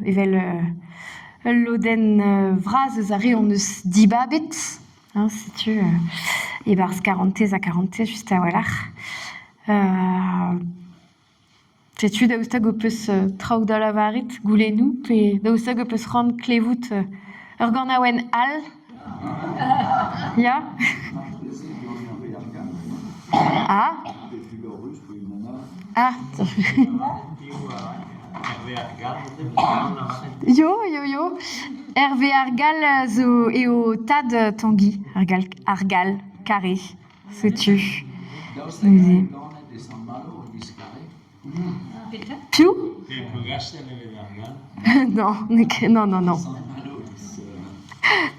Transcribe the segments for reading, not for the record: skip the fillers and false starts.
evel ul lodenn vras eus ar re hon eus dibabet. Hein, setu e-barzh karantez ha karantez just a-walc'h. Setu daoust hag ho peus traoù da lavaret, goulennoù, pe daoust hag ho peus c'hoant klevout ur ganaouenn all? Ya? Ah! Ah! Yo, yo, yo. Hervé ar Gall zo eo tad Tanguy, ar Gall, ar Gall Carré. Setu. Neuze. Piv? Non, n'eo ket, non, non, non.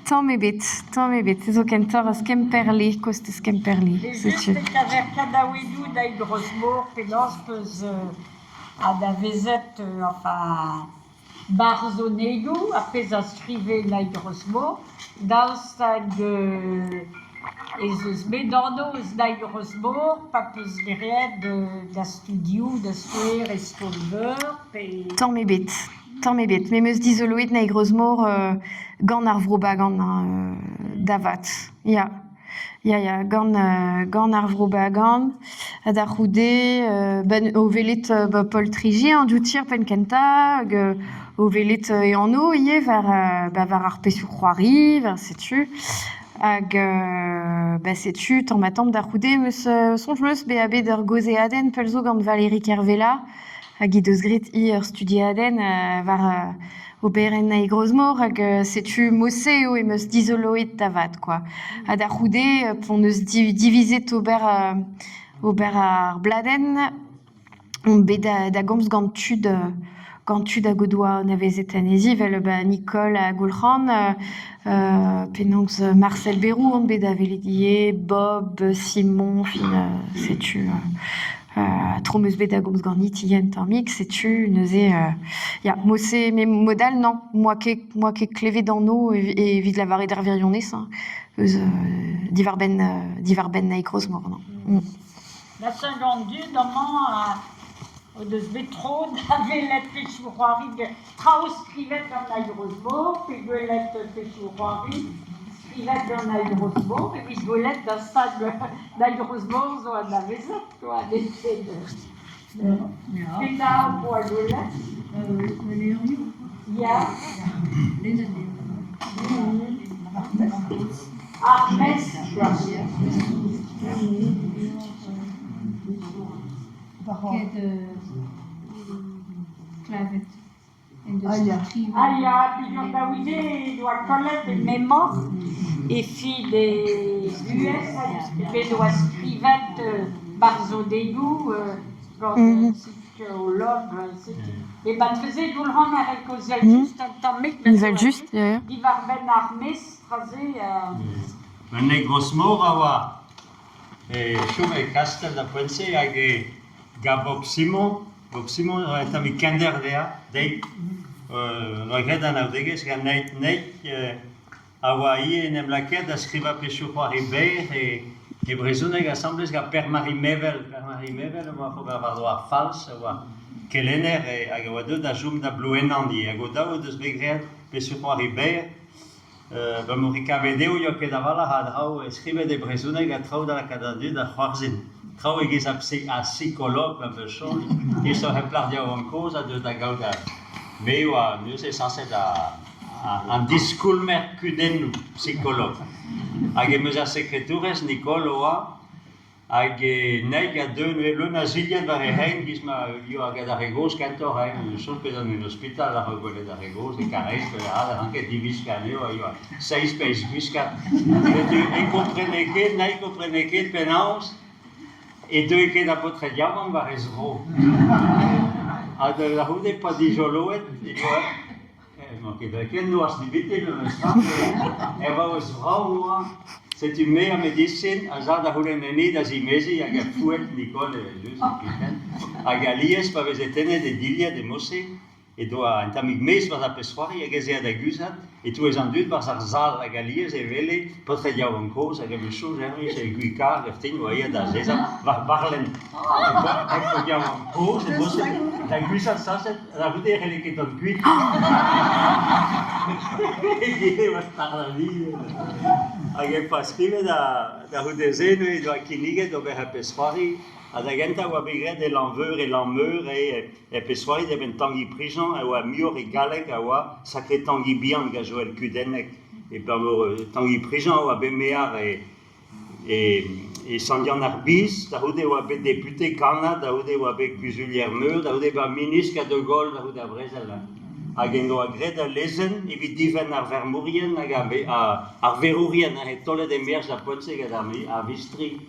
Tamm ebet, tamm ebet. Zo kentoc'h eus Kemperle, kostez Kemperle, setu. Just e-keñver kanaouennoù Naig Rozmor penaos 'peus anavezet enfin barzhonegoù, ar pezh a skrive Naig Rozmor, daoust hag ez eus bet anv eus Naig Rozmor pa 'peus graet da studioù, da skouer e skol-veur pe... Tamm ebet, tamm ebet. Me 'm eus dizoloet Naig Rozmor gant ar Vro Bagan hein, da vat, ya. Ya, ya, gant, gant ar Vro Bagan. Ha da c'houde, ben, o welet ba poltriji an dioutier penn-kentañ, hag o welet e anv ivez war, ba, war ar pezhioù-c'hoari, war setu. Hag ba, setu tamm-ha-tamm da c'houde 'm eus soñj 'm eus bezañ bet ur gaozeadenn pell zo gant Valérie Kervella, hag he deus graet hi ur studiadenn war oberenn Naig Rozmor hag setu mod-se eo em eus dizoloet da vat quoi. Ha da c'houde p'hon eus divizet ober ober ar bladenn on bet da gomz gant tud gant tud hag o doa anavezet anezhi evel ba Nicole ha Goulc'han, penaos Marcel Berrou on bet da welet ivez, Bob, Simon, fin setu Tro 'm eus bet da gomz ganit ivez un tammig, setu neuze ya mod-se met mod all non, 'moa ket 'moa ket klevet anv evit lavaret ar wirionez hein, eus diwar-benn diwar-benn Naig Rozmor non. La Saint-Jean-Dud amañ o deus bet tro da welet pezhioù-c'hoari traoù skrivet gant Naig Rozmor pe gwelet pezhioù-c'hoari skrivet gant Naig Rozmor evit gwelet da stad Naig Rozmor zo anavezet. Petra ho poa gwelet? Levrioù. Ya. Lennet eo. Ar mestr. Ket klevet. Ah ya, peogwir da ouie he doa kollet he memor e fin he buhez bet oa skrivet barzhonegoù gant psikolog setu. Et marteze Goulc'han a c'hell kaozeal just un tammig Evel-just, ya, ya. diwar-benn ar mestr aze. Un negros-mor a oa e chom e Kastell da poent-se hag e gant Bob Simon Bob Simon a oa un tammig kenderv dezhañ, dezhi. N'oa graet anaoudegezh gant Nate Nate a oa ivez en em lakaet da skrivañ pezhioù-c'hoari berr e e brezhoneg asambles gant Pêr-Mari Mevel. Pêr-Mari Mevel a oa oc'h ober war-dro ar Falz, a oa kelenner hag a oa deuet da chom da Blouenan ivez. Hag o-daou o deus bet graet pezhioù-c'hoari berr. Ba m'oc'h kavet eo 'yoa ket a-walc'h a draoù skrivet e brezhoneg ha traoù da lakaat an dud da c'hoarzhin. Traoù e-giz ar psikolog ma 'meus soñj, istor hep plac'h yaouank kozh a deu da gaout ar me a oa neuze sañset an diskoulmer kudennoù psikolog. Hag em eus ar sekretourez Nicole 'oa Hag Naig a deu neuze leun a zilhad war he c'hein 'giz ma yoa gant ar re gozh kentoc'h hein, soñj bet on en ospital a-raok gwelet ar re gozh e Karaez pe aze a ranke diwiskañ anezho a yoa seizh pe eizh gwiskad. Setu ne komprene ket, Naig komprene ket penaos e deue ket ar baotred yaouank war he zro. Ha da c'houde pa dijoloet e oa N'emañ ket ken noazh divite memes tra. Er vaouez vrav oa. Setu me ha medisin a za da c'houlenn enni da zimeziñ hag er fouet Nicole evel-just e-kichen. Hag alies pa veze tennet e dilhad e mod-se he doa un tammig mezh war ar pezh-c'hoari hag ez ea da guzhat e-touez an dud 'barzh ar sal hag alies e wele paotred yaouank kozh hag a-wechoù servij e gwikar eftin oa aet da azezañ war barlenn ar paotr yaouank kozh e bose da guzhat sañset da c'houde e c'helle ket dont kuit. Egile oa start ar vi. Hag e pa skrivet da c'houde-se neuze he doa kinniget ober ur pezh-c'hoari ha da gentañ oa bet graet e Lanveur e Lanmeur e pezh-c'hoari da-benn Tangi Prigent a oa muioc'h e galleg a oa Sacré Tangi bihan gant Joël Kudenneg. E abalamour Tangi Prigent a oa bet maer e Sant-Yann-ar-Biz, da c'houde e oa bet depute kannad, da c'houde e oa bet kuzulier-meur, da c'houde e oa ministr ha de Gaulle da c'houde ar brezel. Hag en doa graet ul lezenn evit difenn ar vermourien hag ar verourien ha taolet e-maez ar poent-se gant ar vistri.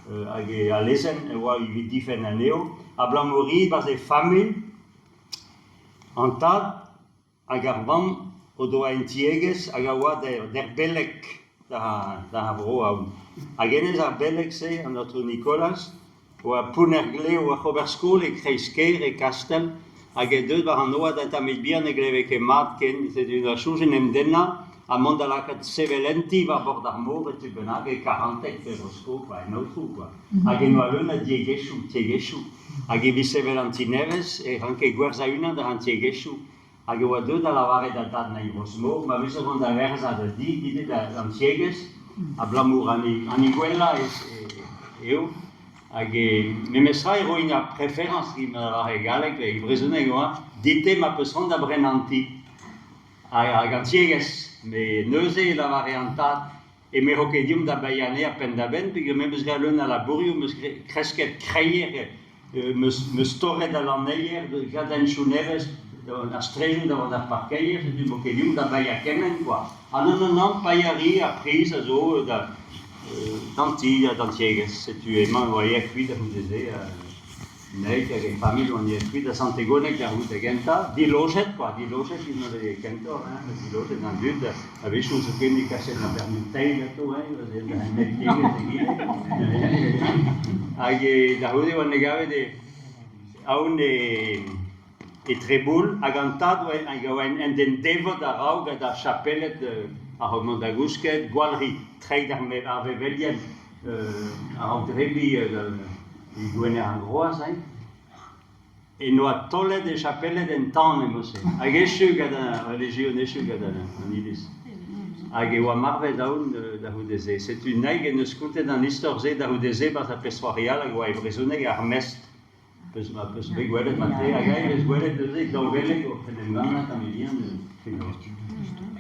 Hag al lezenn e oa evit difenn anezho, abalamour ivez 'barzh e familh, an tad hag ar vamm o doa un tiegezh hag a oa d'er beleg da vro Aon. Hag hennezh ar beleg-se, an aotrou Nikolaz, oa pounner-glev oc'h ober skol e kreiz-kêr e Kastell hag e deuet war an oad un tammig bihan ne gleve ket mat ken, setu a soñj en em dennañ ha mont da lakaat sevel un ti war bord ar mor e tu bennak e Karanteg pe Rosko kwa, en aotrou kwa. Hag en oa leun a diegezhioù, tiegezhioù. Hag evit sevel an ti nevez e ranke gwerzhañ unan d'ar an tiegezhioù. Hag e oa deuet da lavaret da dad Naig Rosmor ma veze vont da werzhañ da di ivez d'an tiegezh abalamour an hini gwellañ eo. Hag memestra e roin ar preferañs evit ma lavare e galleg, e brezhoneg e oa, dit-te ma peus c'hoant da brenañ an ti. Hag an tiegezh. Met neuze e lavare an tad Eme ket deomp da baeañ anezhañ penn-da-benn peogwir me 'm eus graet leun a labourioù, 'm eus kresket kreier, 'm eus torret al lanneier, graet henchoù nevez, ar straedoù da vont d'ar parkeier, setu 'mo ket deomp da baeañ kement kwa. Ha nann, nann, nann, paeañ a ri ar priz a zo da d'an ti ha d'an tiegezh. Setu emañ e oa aet kuit a-c'houde-se. Naig hag e familh oant aet kuit da Sant-Tegoneg da c'houde gentañ, dilojet kwa, dilojet int bet kentoc'h, hein, dilojet an dud, a-wechoù zoken e kaset an termen teil atao, hein, an eil tiegezh egile. Hag da c'houde oant gavet e aon e e Treboul hag an tad hag a oa un den devot a-raok ha d'ar chapeled a-raok mont da gousket, gwalc'hiñ treid ar vevelien a-raok debriñ e Gwener ar Groaz hein, en doa taolet e chapeled en tan e-mod-se hag echu gant ar relijion, echu gant an iliz. Hag e oa marvet aon da c'houde-se. Setu Naig en deus kontet an istor-se da c'houde-se 'barzh ar pezh-c'hoari all hag e oa e brezhoneg ar mestr. Peus ma peus bet gwelet mat-tre hag eñ vez gwelet neuze daou veleg oc'h en em gannañ tamm bihan penaos.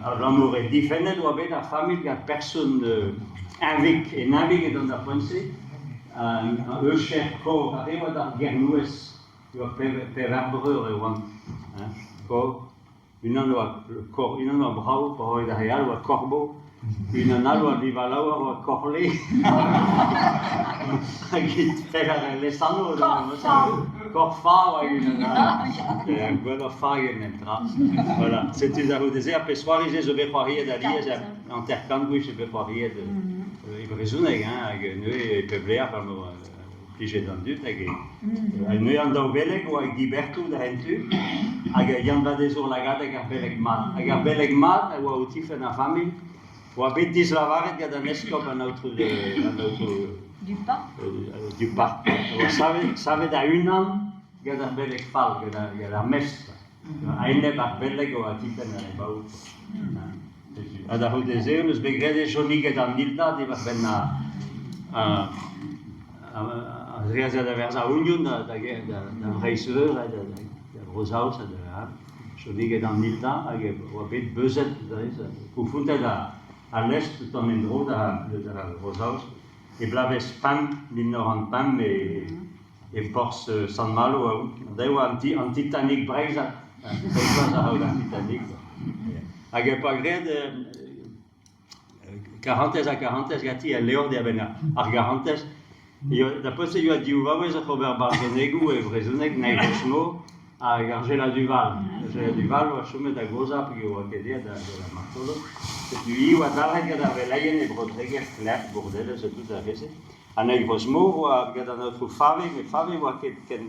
Abalamour e difennet oa bet ar familh gant person Eñvig, en Eñvig edan ar poent-se, an Eucher Kor, ar re oa d'ar Gernouez, e oa pevar breur e oant, hein, Kor. Unan oa kor, unan oa brav, roet ar re all oa korbo, unan all oa divalaouer oa korle. Hag pevar lesanv Korfa oa unan all. Gwelloc'h fa eget netra. Voilà. Setu da c'houde-se ar pezh c'hoari-se zo bet c'hoariet alies, 50 gwech eo bet c'hoariet e brezhoneg, hein, hag neuze e pep lec'h plijet an dud hag neuze an daou veleg oa Guibertou da hentu hag Yann-Vadezour Lagadeg ar beleg mat. Hag ar beleg mat a oa o tifenn ar familh oa bet dislavaret gant an eskob an aotrou an aotrou Duparc. Oa savet, savet a-unan gant ar beleg fall, gant ar, gant ar mestr. A-enep ar beleg oa tifenn ar re baour. Ha da c'houde-se hon eus bet graet e Johnny an Hilda diwar-benn ar reas da verzañ Union da, da, da, da Vreizh-Veur, da, da, da Bro-Saoz ha da Johnny an Hilda hag e oa bet beuzet konfontet al lestr tamm en-dro da, da Bro-Saoz e bloavezh 5, 1905 e, e porzh Sant-Malo a oa an, an Titanic breizhat. Breizhat a raok an Titanic. Hag e pa graet karantez ha karantez ganti al levr diarbenn ar garantez. Da poent e oa div vaouez oc'h ober barzhonegoù e brezhoneg, Naig Rosmo hag Anjela Duval. Anjela Duval oa chomet da gozhañ peogwir oa ket aet da da martolod. Setu hi oa dalc'het gant ar veleien e Bro-Dreger, Klerg, Bourdelez ha tout ar re-se. An eil Rosmo oa gant an aotrou Fave, met Fave oa ket ken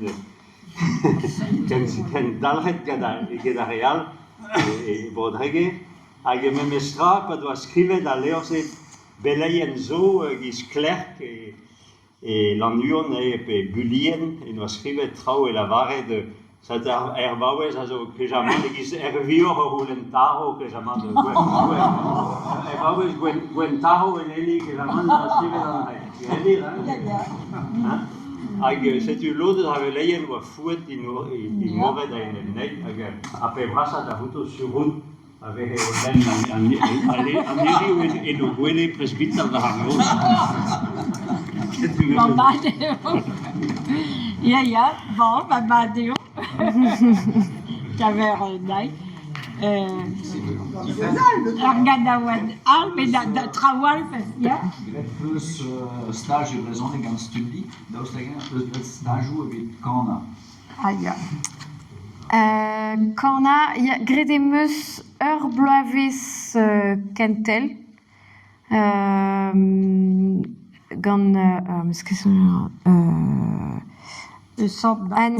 Ken, ken dalc'het gant ar, get ar re all e, e Bro-Dreger. Hag memestra, pa doa skrivet al levr-se beleien zo e-giz Klerg e, e Lannuon eo pe Bulien en doa skrivet traoù e lavaret sed ar, er vaouez a zo kejamant e-giz er vioc'h o c'houlenn tarv kejamant gwenn, gwenn, er vaouez gwenn, gwenn tarv en heli kejamant en doa skrivet an dra. Hein? Hein? Hag setu lod eus ar veleien oa fouet imoret a-enep dezhi hag ar pep brasañ da c'houto sur out a vehe o lenn an hiriv en o gwele presbital war ar noz. Bon, mat eo. Ya, ya, bon, ba mat eo. Kaver naig. Ur ganaouenn all, met da traoù all, ya. Graet 'peus staj e brezhoneg gant Stumdi, daoust hag-eñ 'peus graet stajoù evit kanañ? Ah ya. Kanañ, ya, graet em eus ur bloavezh kentel gant 'meus ket soñj Eus Anne.